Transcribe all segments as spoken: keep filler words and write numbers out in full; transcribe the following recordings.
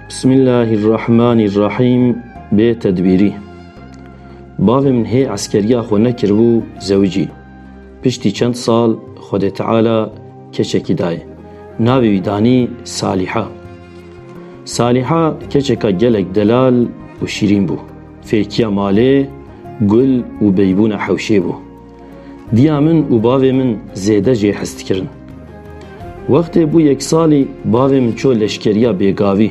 Bismillahirrahmanirrahîm. Bê tedbîrî. Bavê min hê eskeriya xwe nekiribû zewicî. Piştî çend sal Xwedê Teala keçekî dayê. Navê wî danî Salîha. Salîha keçeka gelek delal û şîrîn bû. Fêkiya malê, gul û beybûna hewşê bû. Diya min û bavê min zêde jê hez dikirin. Wextê bû yek salî bavê min ço leşkeriya bêgavî.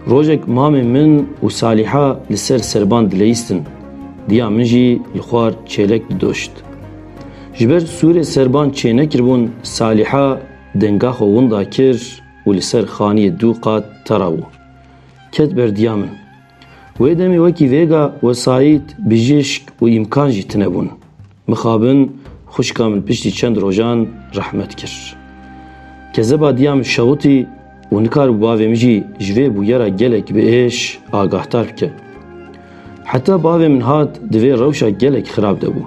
Rojek mamê min û Salîha li ser serban dileyîstin. Diya min jî li xwar çêlek didoşt. Ji ber sûrê serban çênekiribûn, Salîha denga xwe winda kir û li ser xaniyê dû qat tera bû. Ket ber diya min. Wê demê wekî vêga wesayît, bijîşk û îmkan jî tune bûn. Mixabin xwişka min piştî çend rojan rehmet kir. Kezeba diya min şewitî û nikaribû bavê min jî ji vê bûyera gelek bi êş agahdar bike. Heta bavê min hat, di vê rewşa gelek xirab de bû.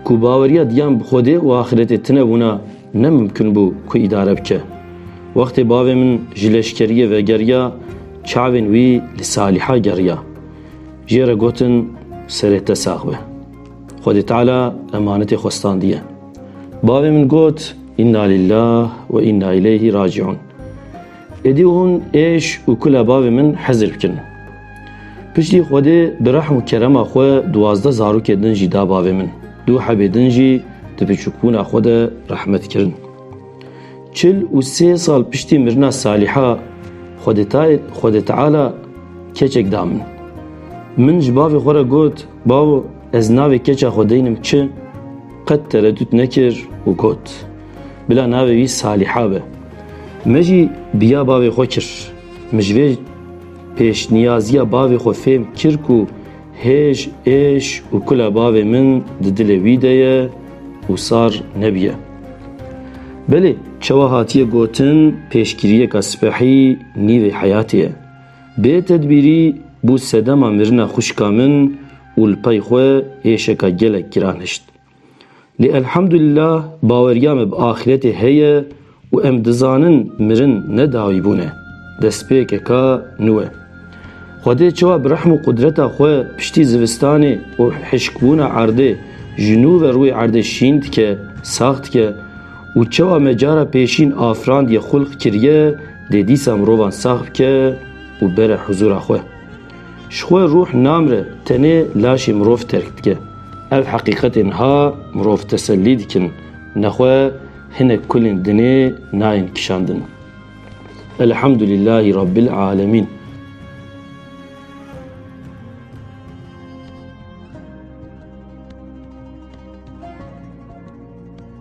Ku baweriya diyan bi Xwedê û axiretê tune bûna, ne mimkun bû ku îdare bike. Wextê bavê min ji leşkeriyê vegeriya, çavên wî li Salîha geriya. Jê re gotin, serê te sax be. Xwedê Teala emanetê xwe standiye. Bavê min got, "Inna lillah ve inna ileyhi raciun." Êdî hûn êş û kula bavê min hezir bikin. Piştî Xwedê bi rehm û kerema xwe duwazdeh zarokê din jî da bavê min. Du hebê din jî di biçûkbûna xwe de rehmet kirin. Çil û sê sal piştî mirina Salîha, Xwedê Tay-, Xwedê Teala keçek da min. Min ji bavê xwe re got, "Bavo, ez navê keça xwe deynim çi?" Qet teredût nekir û got, "Bila navê wî Salîha be." Me jî biya bavê xwe kir. Min ji vê pêşniyaziya bavê xwe fêm kir ku hêj, êş û kula bavê min di dilê wî de ye û sar nebiye. Belê, çawa hatiye gotin, pêşgiriyeka spehî nîvê heyatê ye. Bê tedbîrî bû sedema mirina xwişka min û li pey xwe êşeka gelek giran hişt. Lê elhamdulillah, baweriya me bi axîretê heye û em dizanin mirin ne dawîbûn e, destpêkeka nû ye. Xwedê çawa bi rehm û qudreta xwe piştî zivistanê û hişkbûna erdê ji nû ve rûyê erdê şîn dike, sax dike û çawa me cara pêşîn afirandiye, xulq kiriye, dê dîsa mirovan sax bike û bere huzûra xwe. Ji xwe rûh namre, tenê laşê mirov terk dike. Ev heqîqetên ha mirov tesellî dikin, nexwe hinek kulên dinê nayên kişandin. Elhamdulillahî Rabbil Alemîn.